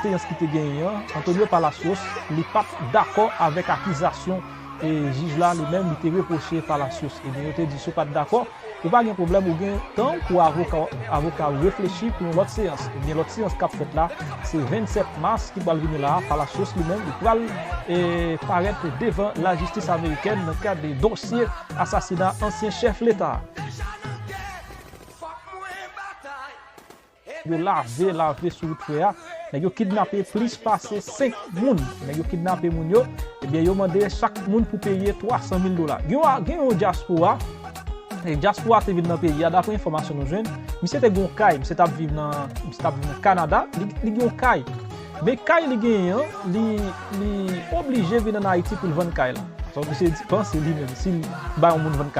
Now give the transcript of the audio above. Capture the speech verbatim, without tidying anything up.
seyans ki te genyen an, Antonio Palacios, li pa t dakò avèk akizasyon e jij la li menm li te repwoche Palacios. Ebyen, yo te di, si w pa t dakò, ou pa gen pwoblèm, ou gen tan pou avoka, avoka ou reflechi pou yon lòt seyans. Ebyen, lòt seyans k ap fèt la, se vennsèt mas ki pral vini la a. Palacios li menm, li pral e, parèt devan lajistis amerikèn nan kad de dosye asasina ansyen chèf leta a. Yo lave, lave sou wout frè a. Nèg yo kidnape plis pase senk moun. Nèg yo kidnape moun yo. Ebyen, yo mande chak moun pou peye twa san mil dola. Gen yon, gen yon dyaspora. E dyaspora te vin nan peyi a, daprè enfòmasyon nou jwenn. Misye te gen yon kay, misye t ap viv nan, misye t ap viv nan Kanada. Li, li gen yon kay. Men kay li genyen an, li, li oblije vin ann Ayiti pou l vann kay la. Sa misye di, panse li menm, si l bay yon moun vann kay la,